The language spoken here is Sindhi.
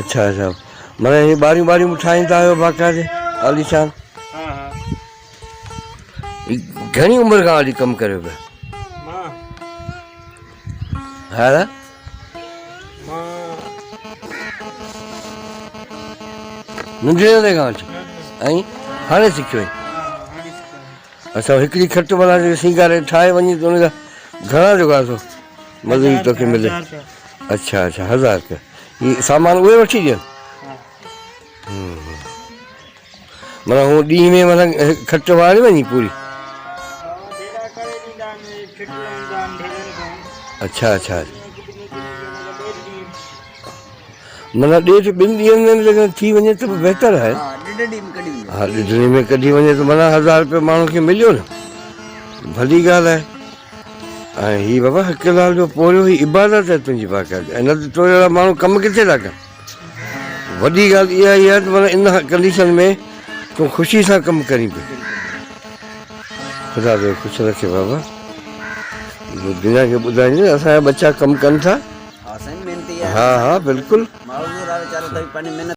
اڇا اڇا معنيٰ هي ٻاريون ٻاريون به ٺاهيندا آهيو باقاعدي عاليشان؟ ها ها. گهڻي عمر کان وٺي ڪم ڪريو پيا؟ مان ها دادا مان ننڍڙي هوندي کان وٺي ۽ هاڻي سکيو آهين؟ هاڻي سکيو آهيان. اڇا هڪڙي کٽ معنيٰ جيڪي سينگاري ٺاهي وڃي ته ان جا گهڻا جيڪو آهي سو مزوري توکي ملي؟ اڇا اڇا هزار رپيا هي سامان اهي وٺي ڏين؟ معنيٰ هو ڏينهن ۾ معنيٰ کٽ واڙي وڃي پوري؟ اڇا اڇا معنيٰ ڏيڍ ٻن ڏينهن ۾ به جيڪڏهن ٿي وڃي ته به بهتر آهي. ها ڏيڍ ڏينهن ۾ ڪڍي وڃي ته معنيٰ هزار روپيو ماڻهو کي مليو نه ڀلي ڳالهه آهي ۽ هي بابا حق لال جو پورهيو هي عبادت آهي تنهنجي باقاعده ۽ نه ته تو جهڙا ماڻهو ڪم ڪٿي ٿا ڪن وڏي ڳالهه اها ئي آهي ته معنيٰ ان ڪنڊيشن ۾ تون خوشي سان ڪم ڪرين پيو خدا توکي خوش رکي بابا دنيا کي ٻڌائيندين اسان جا ٻچا ڪم ڪن ٿا ها سائين محنتي ها ها بلڪل ماڻهو ويچارو ته پنهنجي محنت.